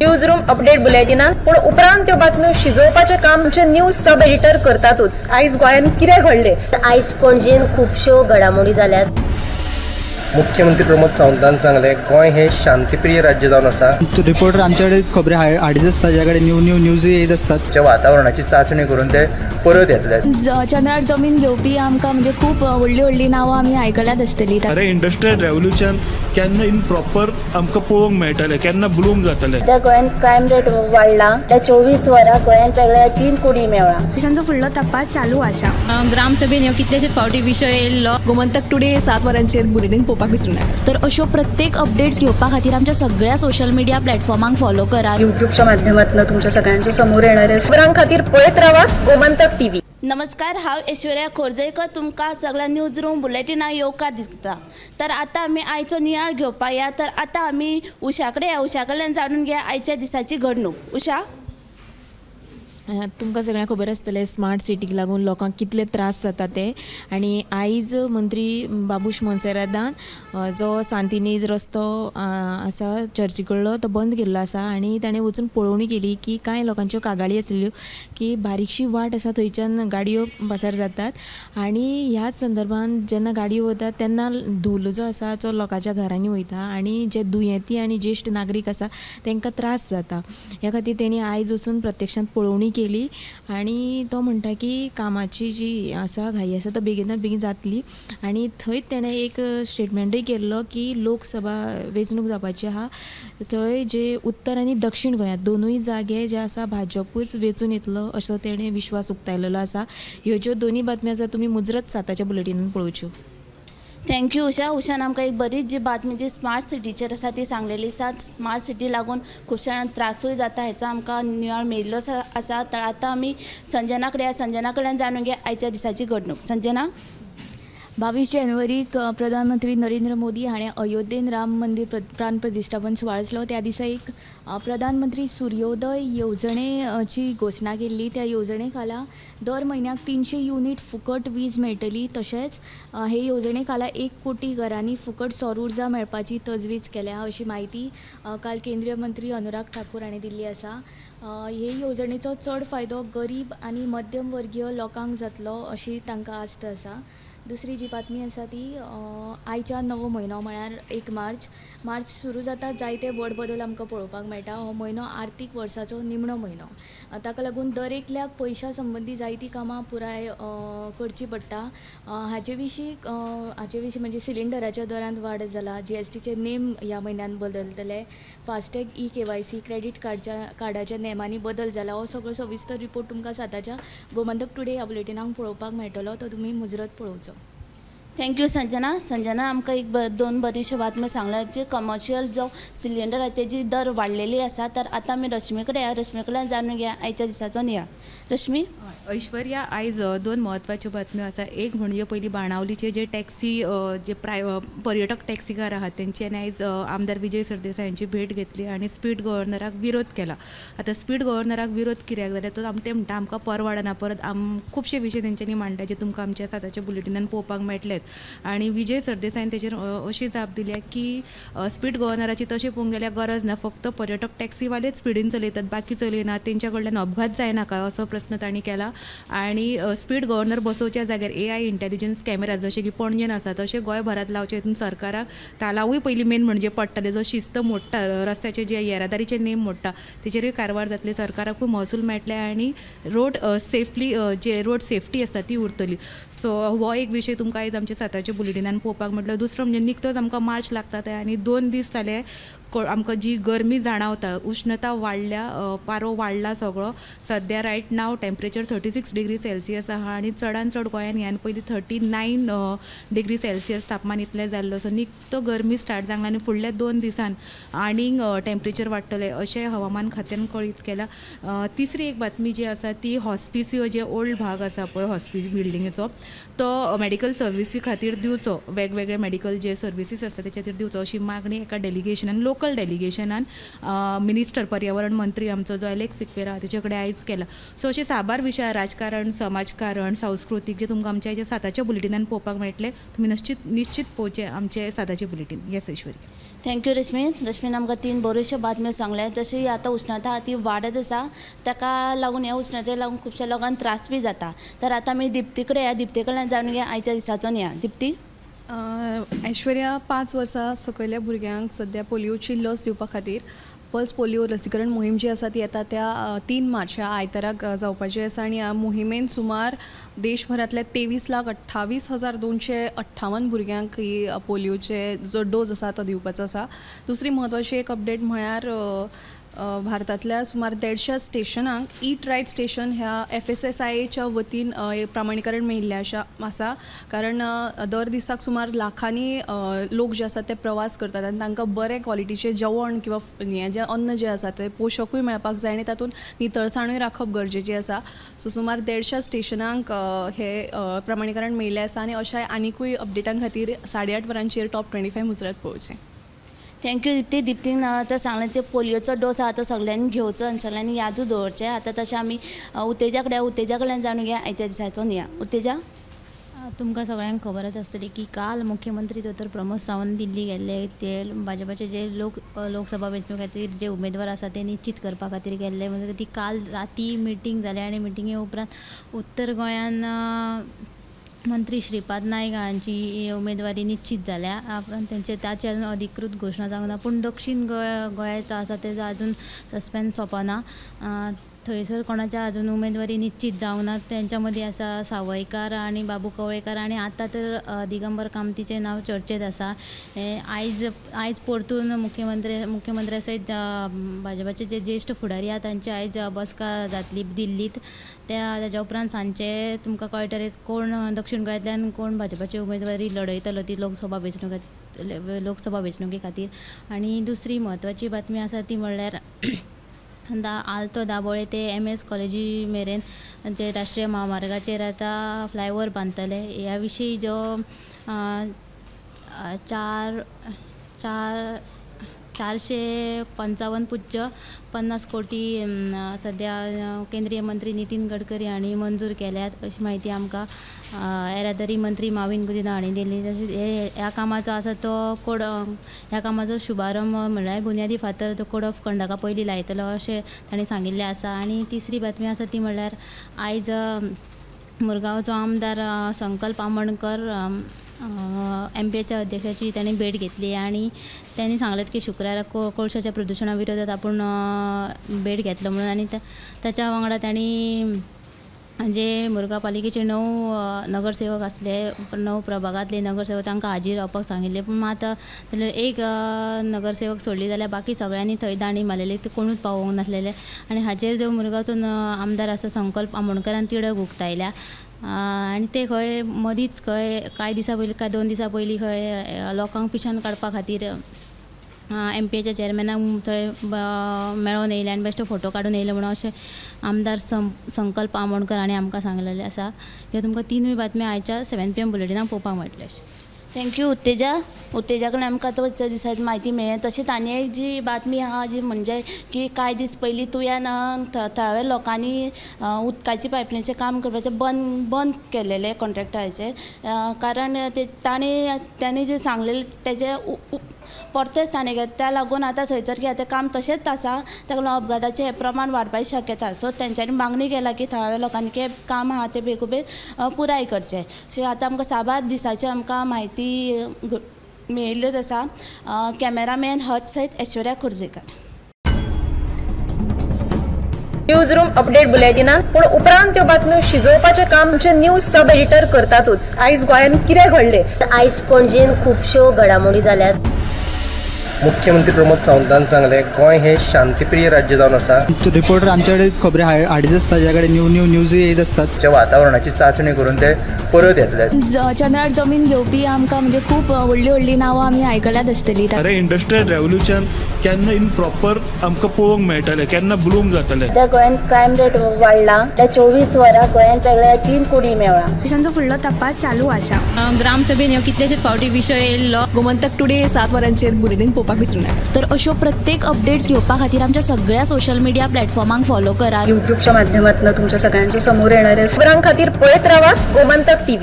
News room update बुलेटिनान, पूण उपरांत त्यो बातम्यो शिजोवपाचें काम आमचे न्यूज सब एडिटर करतातूच. आयज गोंयांत कितें घडलें? आयज पणजेन खुबश्यो घडामोडी जाल्यात. मुख्यमंत्री प्रमोद सावंतान सांगलें, गोंय हे शांतीप्रिय राज्य जावन आसा. रिपोर्टर आमच्याकडे खबरी हाडीत आसता, ज्या कडेन न्यू न्यू न्यूज येत आसतात. वातावरणाची चाचणी करून ते परत येतले. चंद्रार जमीन घेवपी आमकां म्हणजे खूब व्हडली व्हडली नांवां आमी आयकल्यात आसतली. अरे इंडस्ट्रियल रेव्होल्युशन केन्ना इन प्रॉपर आमकां पळोवंक मेळटलें, केन्ना ब्लूम जातलें. त्या गोंयांत क्रायम रेट वाडला, त्या 24 वरां गोंयांत वेगळ्या 3 कोटी मेळ्ळा. पोलिसांचो फुडलो तपास चालू आसा. ग्रामसभेन ह्यो कितलेशेच फावटी विशय येयल्लो. गोमंतक टुडे 7 वरांचेर बुलेटीन पळोवपाक विसरूं नाका. तर अश्यो प्रत्येक अपडेट्स घेवपा खातीर आमच्या सगळ्या सोशल मिडिया प्लॅटफॉर्मांक फॉलो करात. युट्यूबच्या माध्यमातून तुमच्या सगळ्यांच्या समोर येणारे खबरां खातीर पळयत रावात गोमंतक टीव्ही. नमस्कार, हांव ऐश्वर्या खोर्जेकर तुमकां सगळ्या न्यूज रूम बुलेटिनाक येवकार दिता. तर आतां आमी आयचो नियाळ घेवपाक या. तर आतां आमी उषा कडेन या, उषा कडल्यान जाणून घेया आयच्या दिसाची घडणूक. उषा, तुमकां सगळ्यांक खबर आसतलें स्मार्ट सिटीक लागून लोकांक कितले त्रास जाता ते. आनी आयज मंत्री बाबूश मोन्सेरादान जो सांतिनेज रस्तो आसा चर्ची कडलो तो बंद केल्लो आसा आनी ताणें वचून पळोवणी केली की कांय लोकांच्यो कागाळी आसलेल्यो की बारीकशी वाट आसा थंयच्यान गाडयो पासार जातात आनी ह्याच संदर्भान जेन्ना गाडयो वतात तेन्ना धूल जो आसा तो लोकांच्या घरांनी वयता आनी जे दुयेंती आनी ज्येश्ठ नागरीक आसा तांकां त्रास जाता. ह्या खातीर तेणी आयज वचून प्रत्यक्षांत पळोवणी केली आनी तो म्हणटा की कामाची जी आसा घाई आसा तो बेगिनात बेगीन जातली. आनी थंयच तेणें एक स्टेटमेंटूय केल्लो की लोकसभा वेंचणूक जावपाची आहा थंय जे उत्तर आनी दक्षिण गोंयांत दोनूय जागे जे आसा भाजपूच वेंचून येतलो असो तेणें विश्वास उक्तायलेलो आसा. ह्यो ज्यो दोनूय बातम्यो आसा तुमी मुजरत 7च्या बुलेटिनान पळोवच्यो. Thank you Usha. उषान आमकां एक बरीच जी बातमी जी स्मार्ट सिटीचेर आसा ती सांगलेली आसा. स्मार्ट सिटी लागून खुबश्या जाणांक त्रासूय जाता हेचो आमकां नियाळ मेळिल्लो आसा. तर आतां आमी संजना कडेन, संजना कडल्यान जाणून घेया आयच्या दिसाची घडणूक. संजना, 22 जानेवारीक प्रधानमंत्री नरेंद्र मोदी हाणें अयोध्येन राम मंदिर प्राण प्रतिश्ठापन सुवाळो आसलो. त्या दिसा एक प्रधानमंत्री सूर्योदय येवजणेची घोशणा केल्ली. त्या येवजणे खाला दर म्हयन्याक 300 युनीट फुकट वीज मेळटली. तशेंच हे येवजणे खाला 1 कोटी घरांनी फुकट सौर उर्जा मेळपाची तजवीज केल्या अशी म्हायती काल केंद्रीय मंत्री अनुराग ठाकूर हाणें दिल्ली आसा. हे येवजणेचो चड फायदो गरीब आनी मध्यम वर्गीय लोकांक जातलो अशी तांकां आस्त आसा. दुसरी जी बातमी आसा ती आयच्या नवो म्हयनो म्हळ्यार 1 मार्च. मार्च सुरू जाता जायते व्हड बदल आमकां पळोवपाक मेळटा. हो म्हयनो आर्थीक वर्साचो निमणो म्हयनो, ताका लागून दर एकल्याक पयशा संबंदी जायतीं कामां पुराय करची पडटा. हाचे विशीं म्हणजे सिलिंडराच्या दरांत वाड जाला, GSTचे नेम ह्या म्हयन्यान बदलतले, फास्टॅग eKYC credit कार्डाच्या नेमांनी बदल जाला. हो सगळो सविस्तर रिपोर्ट तुमकां 7च्या गोमंतक टुडे ह्या बुलेटिनाक पळोवपाक मेळटलो, तो तुमी मुजरत पळोवचो. Thank you Sanjana. Sanjana आमकां एक दोन बऱ्योश्यो बातम्यो सांगल्या. जे कमर्शियल जो सिलिंडर आसा तेजी दर वाडलेली आसा. तर आतां आमी रश्मी कडेन या, रश्मी कडल्यान जाणून घेया आयच्या दिसाचो नियाळ. रश्मी. ऐश्वर्या, आयज 2 म्हत्वाच्यो बातम्यो आसा. एक म्हणजे पयलीं बाणावलीचे जे टॅक्सी जे पर्यटक टॅक्सीकार आहात तेंच्यानी आयज आमदार विजय सरदेसाय हांची भेट घेतली आनी स्पीड गव्हर्नराक विरोध केला. आतां स्पीड गव्हर्नराक विरोध कित्याक जाल्यार तो ते म्हणटा आमकां परवडना. परत खुबशे विशय तेंच्यांनी मांडटा जे तुमकां आमच्या 7च्या बुलेटिनान पळोवपाक मेळटलेच. आनी विजय सरदेसायन तेचेर अशी जाप दिल्या की स्पीड गव्हर्नराची तशें पळोवंक गेल्यार गरज ना, फक्त पर्यटक टॅक्सीवालेच स्पिडीन चलयतात, बाकी चलयनात, तेंच्या कडल्यान अपघात जायना काय असो प्रस्न तांणी केला. आनी स्पीड गव्हर्नर बसोवच्या जाग्यार AI intelligence camera जशे की पणजेन आसा तशें गोंयभरांत लावचे. हितून सरकाराक तालावूय पयलीं मेन म्हणजे पडटले, जो शिस्त मोडटा रस्त्याचे जे येरादारीचे नेम मोडटा तेचेरूय कारवार जातली, सरकाराकूय महसूल मेळटले आनी रोड सेफली जे रोड सेफ्टी आसता ती उरतली. सो हो एक विशय तुमकां आयज आमच्या 7च्या बुलेटिनान पळोवपाक मेळटलो. दुसरो म्हणजे निकतोच आमकां मार्च लागता ते आनी 2 दीस जाले आमकां जी गरमी जाणावता, उष्णता वाडल्या, पारो वाडला सगळो. सद्या right now temperature 36 degree Celsius आहा आनी चडान चड गोंयान ह्यान पयलीं 39 डिग्री सेल्सियस तापमान इतलें जाल्लो. सो निकतो गरमी स्टार्ट जावंक आनी फुडल्या 2 दिसान आनीक टेम्परेचर वाडटलें अशें हवामान खात्यान कळीत केलां. तिसरी एक बातमी जी आसा ती हॉस्पिसियो जे ओल्ड भाग आसा पळय हॉस्पिस बिल्डिंगेचो तो मेडिकल सर्विसी खातीर दिवचो, वेगवेगळे मेडिकल जे सर्विसीस आसता तेच्या खातीर दिवचो अशी मागणी एका डेलिगेशनान लोक लोकल डेलिगेशनान मिनिस्टर पर्यावरण मंत्री आमचो जो एलेक्स सिक्वेरा तेचे कडेन आयज केला. सो अशे साबार विशय राजकारण, समाजकारण, सांस्कृतीक जे तुमकां आमच्या हेच्या साताच्या बुलेटिनान पळोवपाक मेळटले. तुमी निश्चित पळोवचें आमचे साताचे bulletin. Yes Aishwarya. Thank you Rashmi. रश्मीन आमकां 3 बऱ्योश्यो बातम्यो सांगल्या. जशी आतां उष्णता ती वाडत आसा, ताका लागून ह्या उष्णतेक लागून खुबश्या लोकांक त्रास बी जाता. तर आतां आमी दिप्ती कडेन या, दिप्ती कडल्यान जाणून घेया आयच्या दिसाचो नियाळ. दिप्ती. ऐश्वर्या, 5 वर्सां सकयल्या भुरग्यांक सद्या पोलियोची लस दिवपा खातीर पल्स पोलियो लसीकरण मोहीम जी आसा ती येता त्या 3 मार्च ह्या आयताराक जावपाची आसा आनी ह्या मोहिमेन सुमार देशभरांतल्या 23,28,258 भुरग्यांक ही पोलियोचे जो डोज आसा तो दिवपाचो आसा. दुसरी म्हत्वाची एक अपडेट म्हळ्यार भारतांतल्या सुमार 150 स्टेशनांक ईट रायट स्टेशन ह्या FSSAIच्या वतीन प्रमाणीकरण मेळिल्लें आसा, कारण दर दिसाक सुमार लाखांनी लोक जे आसात ते प्रवास करतात आनी तांकां बरें क्वॉलिटीचें जेवण किंवा हें जें अन्न जें आसा तें पोशकूय मेळपाक जाय आनी तातूंत नितळसाणूय राखप गरजेची आसा. सो सुमार 150 स्टेशनांक हे प्रमाणीकरण मेळिल्लें आसा आनी अशा आनिकूय अपडेटां खातीर 8:30 वरांचेर टॉप 25 मुजरत पळोवचें. Thank you Dipti. दिप्तीन आतां सांगलें जे पोलियोचो डोस आहा तो सगळ्यांनी घेवचो आनी सगळ्यांनी यादू दवरचें. आतां तशें आमी उत्तेजा कडेन, उत्तेजा कडल्यान जाणून घेया आयच्या दिसाचो नियाळ. उत्तेजा. तुमकां सगळ्यांक खबरच आसतली की काल मुख्यमंत्री दोतोर प्रमोद सावंत दिल्ली गेल्ले, ते भाजपाचे जे लोकसभा वेंचणुके खातीर जे उमेदवार आसा ते निश्चित करपा खातीर गेल्ले. म्हणजे ती काल राती मिटींग जाली आनी मिटिंगे उपरांत उत्तर गोंयान मंत्री श्रीपाद नायक हांची उमेदवारी निश्चित जाल्या. तेंचे ताची अजून अधिकृत घोशणा जावंक ना, पूण दक्षीण गोंयाचो आसा तेजो अजून सस्पेन्स सोंपना. थंयसर कोणाच्या अजून उमेदवारी निश्चित जावंक ना. तेंच्या मदीं आसा सावयकार आनी बाबू कवळेकार आनी आतां तर दिगंबर कामतीचें नांव चर्चेंत आसा. आयज परतून मुख्यमंत्र्या सयत भाजपाचे जे ज्येश्ठ फुडारी आहा तांची आयज बसका जातली दिल्लीत. ताच्या उपरांत सांजचे तुमकां कळटलें कोण दक्षीण गोंयांतल्यान कोण भाजपाची उमेदवारी लढयतलो ती लोकसभा वेंचणुके खातीर. आनी दुसरी म्हत्वाची बातमी आसा ती म्हणल्यार आल्तो दाबोळे ते MS कॉलेजी मेरेन जे राष्ट्रीय म्हामार्गाचेर आतां फ्लायओवर बांदतले. ह्या विशीं जो 455.50 कोटी सद्या केंद्रीय मंत्री नितीन गडकरी हांणी मंजूर केल्यात अशी म्हायती आमकां येरादारी मंत्री माविन गुदिन्हो हांणी दिली. तशेंच ह्या कामाचो आसा तो कोड, ह्या कामाचो शुभारंभ म्हणल्यार बुन्यादी फातर तो कोड ऑफ कंडक्टा पयलीं लायतलो अशें तांणी सांगिल्लें आसा. आनी तिसरी बातमी आसा ती म्हणल्यार आयज मुरगांवचो आमदार संकल्प आमोणकर MPAच्या अध्यक्षाची तांणी भेट घेतली आनी त्यांनी सांगलें की शुक्रारा कोळशाच्या प्रदुशणा विरोधात आपूण भेट घेतलो म्हणून. आनी ताच्या वांगडा तांणी जे मुरगांव पालिकेचे 9 नगरसेवक आसले, 9 प्रभागांतले नगरसेवक तांकां हाजीर रावपाक सांगिल्लें, पूण मात एक नगरसेवक सोडली जाल्यार बाकी सगळ्यांनी थंय दांडी मारलेली, ते कोणूच पावोवंक नासलेले. आनी हाचेर जो मुरगांवचो आमदार आसा संकल्प आमोणकरान तिडक उक्तायल्या आनी ते खंय मदींच खंय कांय दिसां पयलीं, कांय 2 दिसां पयलीं खंय लोकांक पिशान काडपा खातीर MPAच्या चेअरमॅनाक थंय मेळोन येयले आनी बेश्टो फोटो काडून येयले म्हणून अशें आमदार संकल्प आमोणकर हांणी आमकां सांगलेलें आसा. ह्यो तुमकां 3 बातम्यो आयच्या 7 PM बुलेटिनाक पळोवपाक मेळटल्यो. Thank you Utteja. उत्तेजा कडल्यान आमकां तो दिसाची म्हायती मेळ्ळी. तशेंच आनी एक जी बातमी आहा जी म्हणजे की कांय दीस पयलीं तुयान थळाव्या लोकांनी उदकाची पायपलायनीचें काम करपाचें बंद केलेलें कॉन्ट्रॅक्टराचें, कारण ते ताणें जें सांगलेलें तेजें परतेंच ताणें घेतलें. त्या लागून आतां थंयसर कितें काम तशेंच आसा, ताका लागून अपघाताचें हें प्रमाण वाडपाची शक्यता. सो तेंच्यांनी मागणी केला की थळाव्या लोकांनी की काम आहा तें बेगोबेग पुराय करचें. सो आतां आमकां साबार दिसाची आमकां म्हायती मेळिल्ल्योच आसा. कॅमेरामॅन हर्ष सयत ऐश्वर्या खोर्जेकर. न्यूज रूम अपडेट बुलेटिनान पूण उपरांत त्यो बातम्यो शिजोवपाचें काम आमचे न्यूज सब एडिटर करतातूच. आयज गोंयांत कितें घडलें? आयज पणजेन खुबश्यो घडामोडी जाल्यात. मुख्यमंत्री प्रमोद सावंतान सांगलें गोंय हे शांतिप्रिय राज्य जावन आसा. रिपोर्टर आमचे कडेन खबरी हाडीत आसता, ज्या कडेन न्यू न्यू न्यूज येत आसतात. वातावरणाची चांचणी करून ते परत येतले. चंद्रार जमीन घेवपी आमकां म्हणजे खूब व्हडली व्हडली नांवां आमी आयकल्यात आसतली. अरे इंडस्ट्रियल रेव्होल्युशन केन्ना इन प्रॉपर आमकां पळोवंक मेळटलें, केन्ना ब्लूम जातलें. त्या गोंयांत क्रायम रेट वाडला, त्या 24 वरां गोंयांत वेगळ्या 3 कोटी मेळ्ळा. पोलिसांचो फुडलो तपास चालू आसा. ग्रामसभेन ह्यो कितलेशेच फावटी विशय येयल्लो. गोमंतक टुडे 7 वरांचेर बुलेटीन पळोवपाक पळोवपाक विसरूं नाका. तर अश्यो प्रत्येक अपडेट्स घेवपा खातीर आमच्या सगळ्या सोशल मिडिया प्लॅटफॉर्मांक फॉलो करात. यूट्यूबच्या माध्यमातून तुमच्या सगळ्यांच्या समोर येणारे खबरां खातीर पळयत रावात गोमंतक टीव्ही.